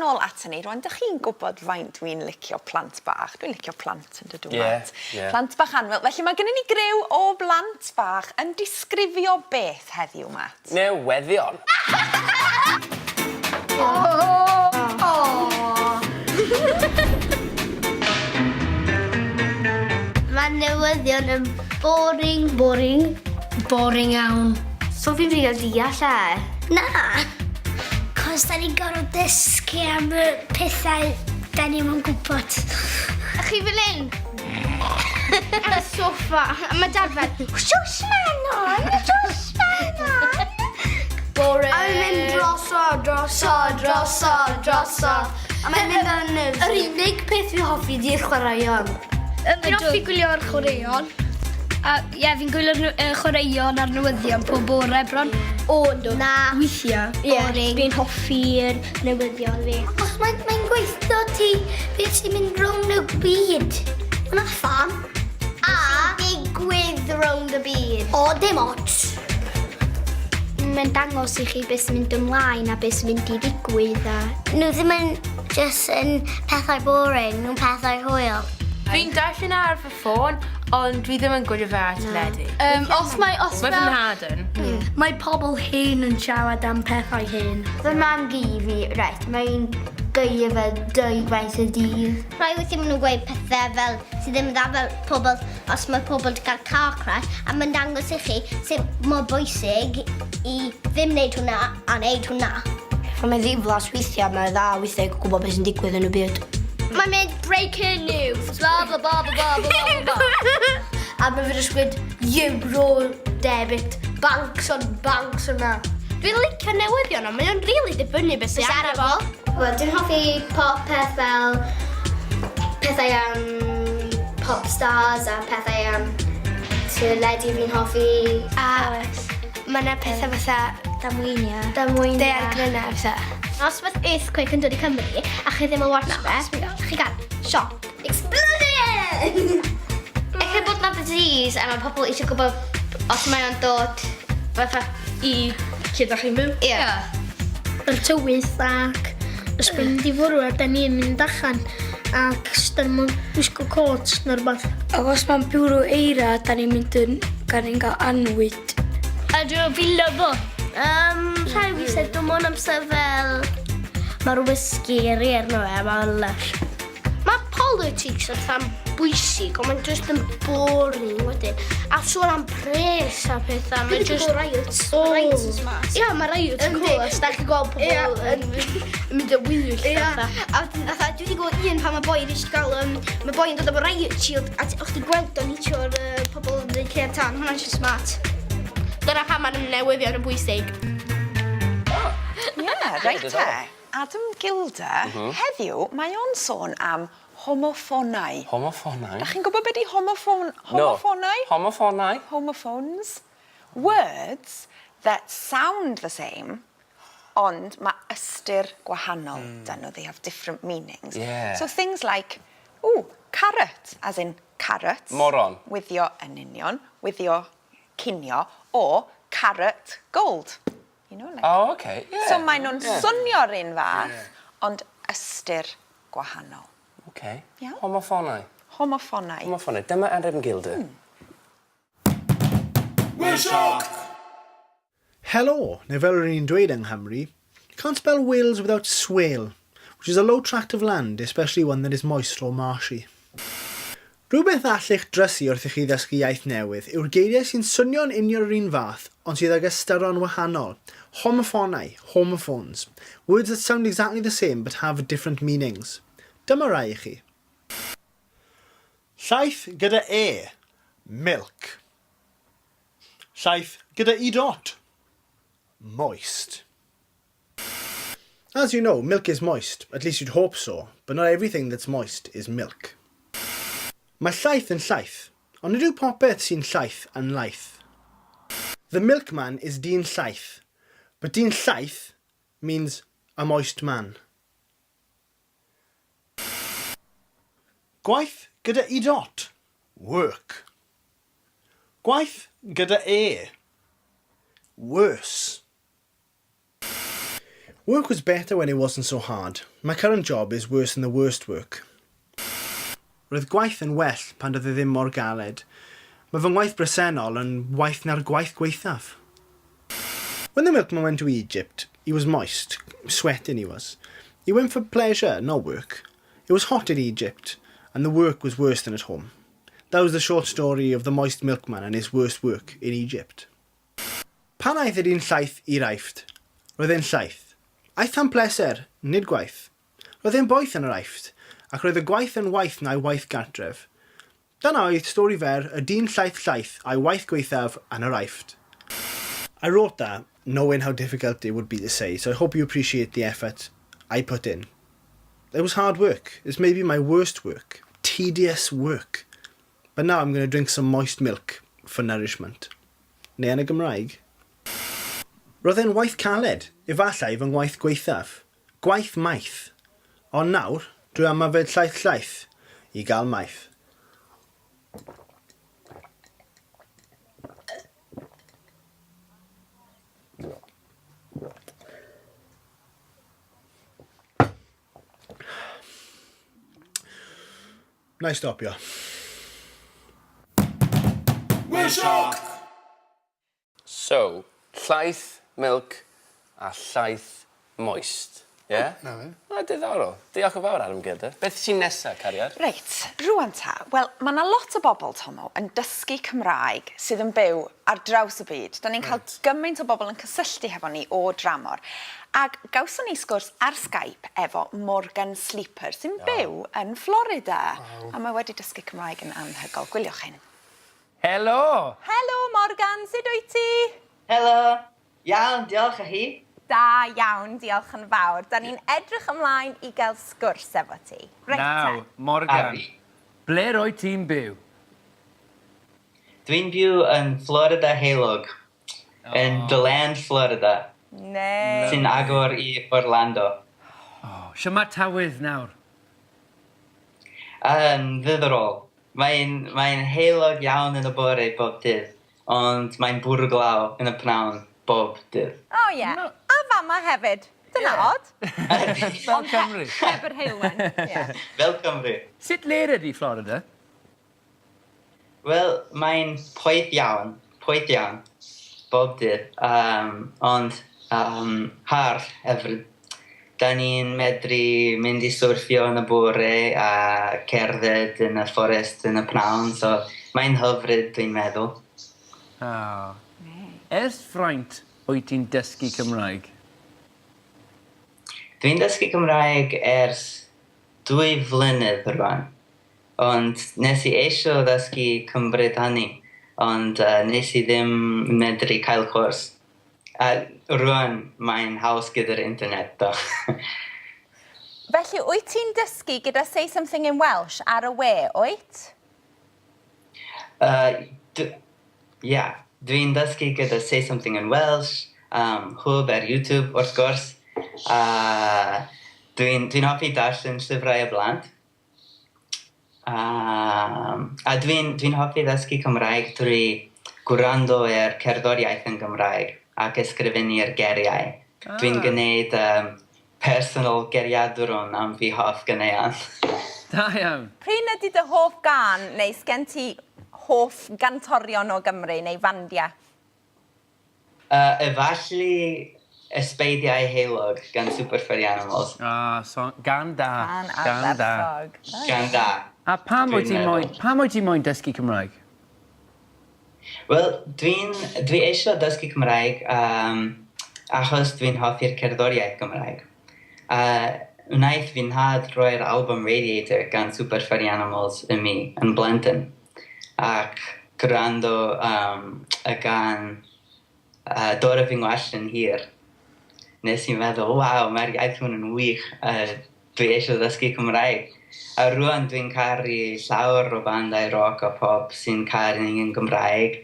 nôl aton ni. Rwan, dych chi'n gwybod faint dwi'n licio plant bach. Dwi'n licio plant yn dydw, Matt? Ie, ie. Plant bach annwyl. Felly mae gennym ni griw o blant bach yn disgrifio beth heddiw, Matt? Newyddion. Mae newyddion yn boring. Boring. Boring iawn. So fi'n rili deall e. Na! Cos da ni'n gorfod dysgu am y pethau da ni'm yn gwybod. A chi fel hyn? Ar y soffa. A mae dad fel, shush Manon, shush Manon. Boring. A mae'n mynd drosodd, drosodd, drosodd, drosodd. A mae'n mynd ar nerves. Yr unig peth fi hoffi di'r chwaraeon. Fi'n hoffi gwylio'r chwaraeon. A ie, fi'n gwylio'r uh, chwaraeon a'r newyddion pob bore bron. O, yndw. Na. Weithiau. Ie, yeah, fi'n hoffi'r newyddion fi. Os mae'n mae gweithio ti beth sy'n mynd rownd y byd. Hwna ffan. A sy'n digwydd rownd y byd. O, dim ots. Mae'n dangos i chi beth sy'n mynd ymlaen a beth sy'n mynd i ddigwydd a... Nhw ddim yn just yn pethau boring, nhw'n pethau hwyl. Fi'n darllen ar fy ffôn, ond dwi ddim yn gwylio fe ar teledu. Um, os mae... Os mae fy nhad yn. Mm. Mae pobl hen yn siarad am pethau hen. Fy mam gi fi, reit, mae'n gweud fe dwy gwaith y dydd. Rhai weithiau maen nhw'n gweud pethau fel sydd ddim yn dda fel pobl, os mae pobl wedi cael car crash, a mae'n dangos i chi sut mor bwysig i ddim wneud hwnna a wneud hwnna. Pan mae'n ddiflas weithiau, mae'n dda weithiau i gwybod beth sy'n digwydd yn y byd. Mae'n mynd breaking news, blah blah blah blah blah blah blah. A mae fe jyst gweud euro debit, banks on banks yna. Dwi'n licio newyddion, ond mae o'n rili dibynnu beth sy'n arno fo. Wel, dwi'n hoffi popeth fel pethau am pop stars a pethau am teledu fi'n hoffi. A mae yna pethau fatha Damweinia. Damweinia. Daeargrynau a pethau. Os mae earthquake yn dod i Cymru a chi ddim yn watch fe, chi gael shock. Explosion! Ella bod 'na disease a mae pobl eisiau gwybod os mae o'n dod fatha i lle dach chi'n byw. Ie. Yr tywydd ac os mae'n mynd i fwrw a da ni'n mynd allan ac os da ni'n gwisgo cot neu rhywbeth. Ac os mae'n bwrw eira, da ni'n mynd yn, gan ni'n cael anwyd. A dwi fi lyfo. Um, rhai weithiau dwi'n mwyn amser fel mae rhywbeth scary arno fe a mae'n lush. Mae politics a pethau'n bwysig, ond mae'n just yn boring wedyn. A sôn am pres a pethau, mae'n just... Dwi'n riots. Oh. Riots yn smart. Ia, mae riots yn cool, os da chi'n gweld pobl yn mynd yn wyllt. Ia. A wedyn, fatha, dwi wedi gweld un pan mae boi wedi gael, um, mae boi yn dod efo riot shield, a o'ch ti gweld o'n hitio'r uh, pobl yn dweud ceir tân, hwnna'n just smart. Dyna pam mae'r newyddion yn bwysig. Ie, reit te. Adam Gilder, mm -hmm. heddiw mae o'n sôn am homoffonau. Homoffonau? Da chi'n gwybod beth di homoffon, homoffonau? No. Homoffonau? Homophones. Words that sound the same, ond mae ystyr gwahanol mm. dyn nhw. They have different meanings. Yeah. So things like, ooh, carrot, as in carrot. Moron. With your, yn union, with your cinio, or carrot gold. You know, like... Oh, okay. Yeah. So maen nhw'n yeah. swnio'r un fath, yeah. ond ystyr gwahanol. Okay. Iawn? Homoffonau. Homoffonau. Homoffonau. Dyma Anrhefn Gilder. Hmm. Helo, neu fel yr ni'n dweud yng Nghymru, you can't spell Wales without swale, which is a low tract of land, especially one that is moist or marshy. Rhywbeth all eich drysu wrth i chi ddysgu iaith newydd yw'r geiriau sy'n swnio'n union yr un fath ond sydd ag ystyron wahanol, homoffonau, homophones, words that sound exactly the same but have different meanings. Dyma rai i chi. Llaeth gyda e, milk. Llaeth gyda i dot, moist. As you know, milk is moist, at least you'd hope so, but not everything that's moist is milk. Mae llaeth yn llaeth, ond nid yw popeth sy'n llaeth yn laeth. The milkman is dyn llaeth, but dyn llaeth means a moist man. Gwaith gyda i dot, work. Gwaith gyda e, worse. Work was better when it wasn't so hard. My current job is worse than the worst work. Roedd gwaith yn well pan doedd e ddim mor galed. Mae fy ngwaith bresennol yn waeth na'r gwaith gwaethaf. When the milkman went to Egypt, he was moist, sweating he was. He went for pleasure, not work. It was hot in Egypt, and the work was worse than at home. That was the short story of the moist milkman and his worst work in Egypt. Pan aeth y dyn llaeth i'r Aifft, roedd e'n llaeth. Aeth am pleser, nid gwaith. Roedd e'n boeth yn yr Aifft, ac roedd y gwaith yn waeth na'i waith gartref. Dyna oedd stori fer y dyn llaeth llaeth a'i waith gwaethaf yn yr Aifft. I wrote that knowing how difficult it would be to say, so I hope you appreciate the effort I put in. It was hard work. It's maybe my worst work. Tedious work. But now I'm going to drink some moist milk for nourishment. Neu yn y Gymraeg. Roedd e'n waith caled, efallai fy ngwaith gwaethaf. Gwaith maith. Ond nawr, dwi am yfed llaeth llaeth i gael maeth. Na i stopio. So, llaeth, milk a llaeth moist. Ie? 'Na fe. O diddorol. Diolch yn fawr Adam Gilder. Beth sy'n nesa cariad? Reit, rŵan ta, wel, ma' 'na lot o bobl, Tomo, yn dysgu Cymraeg sydd yn byw ar draws y byd. 'Dan ni'n cael gymaint o bobl yn cysylltu hefo ni o dramor. Ag gawson ni sgwrs ar Skype efo Morgan Sleeper sy'n byw yn Florida. A mae wedi dysgu Cymraeg yn anhygoel. Gwyliwch hyn. Helo! Helo Morgan, sut wyt ti? Helo! Iawn, diolch a chi? Da iawn, diolch yn fawr. Da ni'n edrych ymlaen i gael sgwrs efo ti. Reit te. Nawr, Morgan, ble rwyt ti'n byw? Dwi'n byw yn Florida heulog. Yn DeLand, Florida. Neis. Sy'n agor i Orlando. O, shwmae tywydd nawr? Yn ddiddorol. Mae'n mae'n heulog iawn yn y bore bob dydd, ond mae'n bwrw glaw yn y pnawn bob dydd. O ie. A fama hefyd. Dyna od. Fel Cymru. Heb yr heulwen. Ie. Fel Cymru. Sut le ydy Florida? Wel, mae'n poeth iawn, poeth iawn, bob dydd, yym, ond yym, hardd hefyd. Dan ni'n medru mynd i syrffio yn y bore a cerdded yn y fforest yn y pnawn, so mae'n hyfryd dwi'n meddwl. O. Ers faint wyt ti'n dysgu Cymraeg? Dwi'n dysgu Cymraeg ers dwy flynedd rwan. Ond nes i eisio ddysgu cymryd hynny, ond yy nes i ddim medru cael cwrs. A rwan mae'n haws gyda'r internet do. Felly, wyt ti'n dysgu gyda Say Something in Welsh ar y we, wyt? Yy d- ia, dwi'n dysgu gyda Say Something in Welsh, yym Hwb ar YouTube wrth gwrs, a dwi'n dwi'n hoffi darllen llyfrau y blant. A a dwi'n dwi'n hoffi ddysgu Cymraeg drwy gwrando ar cerddoriaeth yn Gymraeg ac ysgrifennu'r geiriau. Ah. Dwi'n gwneud yym personal geiriaduron am fy hoff ganeuon. Da iawn. Pryn ydy dy hoff gân neu sgen ti hoff gantorion o Gymru neu fandiau? Yy efalli Ysbeidiau Heulog gan Super Furry Animals. Ah, so, gan da. Gan ardderchog. Gan da. A pam wyt ti moyn, pam wyt ti moyn dysgu Cymraeg? Wel, dwi'n, dwi eisiau dysgu Cymraeg um, achos dwi'n hoffi'r cerddoriaeth Gymraeg. A wnaeth fy nhad roi'r album Radiator gan Super Furry Animals i mi yn blentyn. Ac gwrando um, y gan uh, Dora fy ngwallt yn hir. Nes i'n meddwl, waw, mae'r iaith hwn yn wych, a dwi eisiau ddysgu Cymraeg. A rwan dwi'n caru llawer o bandau roc a pop sy'n caru yn Gymraeg,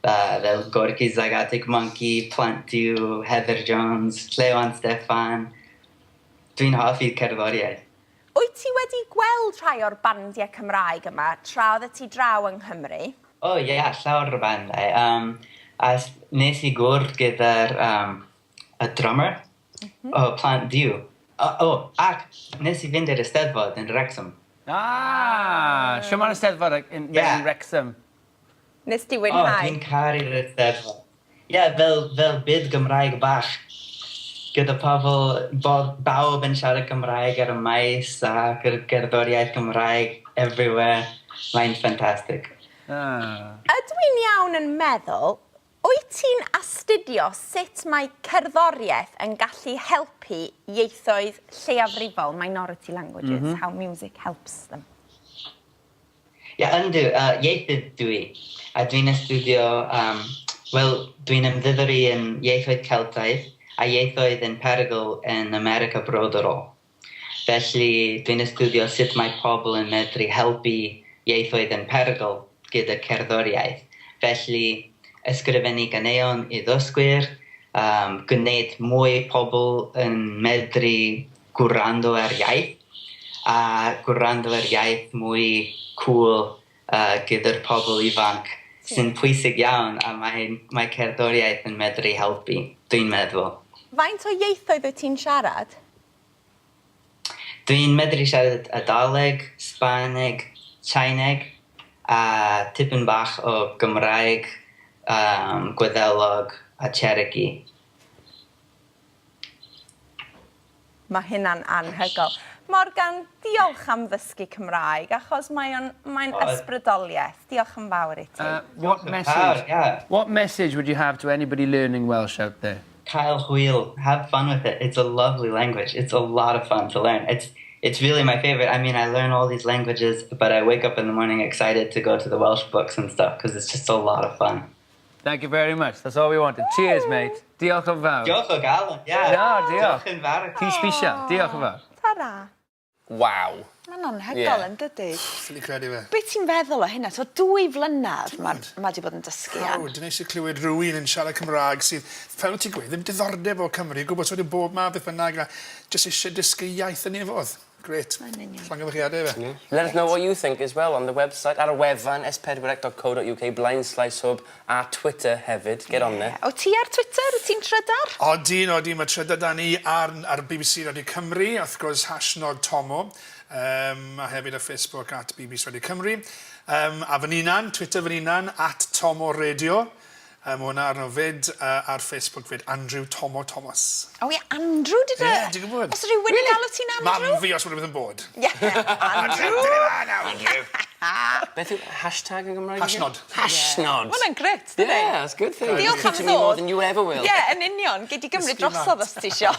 uh, fel Gorky Zygotic Mynci, Plant Duw, Heather Jones, Lleuwen Steffan. Dwi'n hoffi cerddoriaeth. Wyt ti wedi gweld rhai o'r bandiau Cymraeg yma tra oeddet ti draw yng Nghymru? O oh, ie, yeah, llawer o bandau. Um, a nes i gwrdd gyda'r um, y drummer. O, Plant Duw. O, o, ac nes i fynd i'r Eisteddfod yn Wrexham. Ah! Shwt mae'r Eisteddfod yn Yeah. Wrexham? Nes di O, fwynhau? dwi'n caru'r Eisteddfod. Ie, yeah, fel, fel byd Gymraeg bach. Gyda pobl, bo, bawb yn siarad Cymraeg ar y maes ac yr gerddoriaeth Gymraeg everywhere. Mae'n ffantastig. Ah. Ydw i'n iawn yn meddwl, wyt ti'n astudio sut mae cerddoriaeth yn gallu helpu ieithoedd lleiafrifol, minority languages, how music helps them? Ie, yeah, yndw, ieithydd dwi. A dwi'n astudio, wel, dwi'n ymddiddori yn ieithoedd Celtaidd a ieithoedd yn perygl yn America Brodorol. Felly, dwi'n astudio sut mae pobl yn medru helpu ieithoedd yn perygl gyda cerddoriaeth. Felly, ysgrifennu ganeuon i ddysgwyr, gwneud mwy pobl yn medru gwrando ar iaith, a gwrando ar iaith mwy cool gyda'r pobl ifanc sy'n pwysig iawn a mae cerddoriaeth yn medru helpu, dwi'n meddwl. Faint o ieithoedd wyt ti'n siarad? Dwi'n medru siarad Eidaleg, Sbaeneg, Tsieinëeg a tipyn bach o Gymraeg, Gwyddelog a Cherokee. Mae hynna'n anhygoel. Morgan, diolch am ddysgu Cymraeg, achos mae o'n mae'n ysbrydoliaeth. Diolch yn fawr i ti. What message, what message would you have to anybody learning Welsh out there? Cael hwyl, have fun with it. It's a lovely language. It's a lot of fun to learn. It's really my favorite. I mean, I learn all these languages, but I wake up in the morning excited to go to the Welsh books and stuff because it's just a lot of fun. Thank you very much. That's all we wanted. Cheers, mate. Diolch yn fawr. Diolch o galon. Yeah. Na, diolch. Diolch yn fawr. Ti'n special. Diolch yn fawr. Ta-ra. Waw. Mae'n anhygoel yn dydy? Ffili credu fe. Be ti'n feddwl o hynna? So 2 flynedd mae ma di bod yn dysgu Proud, an. Dwi'n eisiau clywed rhywun yn siarad Cymraeg sydd, fel wyt ti'n gweud, ddim diddordeb o Cymru, gwybod sydd wedi bod ma, beth bynnag, a jyst eisiau dysgu iaith yn nefodd. Grêt. Yn union. Llongyfarchiadau fe. Let us know what you think as well on the website, ar y wefan s4c.co.uk, blind slice hub, a Twitter hefyd. Get on there. O ti ar Twitter? Wyt ti'n trydar? Odyn, odyn, mae trydar da ni ar BBC Radio Cymru, wrth gwrs hashnod Tommo, a hefyd ar Facebook @BBCRadioCymru. A fy hunan, Twitter fy hunan, @TommoRadio. Mae hwnna arno fyd, ar Facebook fyd, Andrew Tommo Thomas. O ie, Andrew, did Ie, ti'n gwybod? Os rhywun yn galw ti'n Andrew? Mam fi os mae rhywbeth yn bod. Ie, Andrew. Andrew. Beth yw hashtag yn Gymraeg? again? Hashnod. Hashnod. Ma' hwnna'n grêt, dydi? Yeah, that's a good thing. Diolch am Teaching me more ddod. than you ever will. Ie, yn union. Gei di gymryd Dysgu drosodd mat. os ti isio.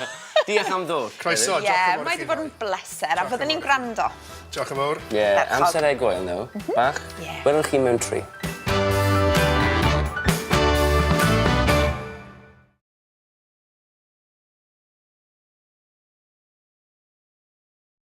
Diolch am ddod. Croeso, Ie, diolch yn fawr mae i wedi chi bod yn bleser a Diolch yn fyddwn ni'n fawr. gwrando. Diolch yn fawr. Yeah, Ardderchog. amser egwyl nawr. Bach. Ie. Welwn chi mewn tri.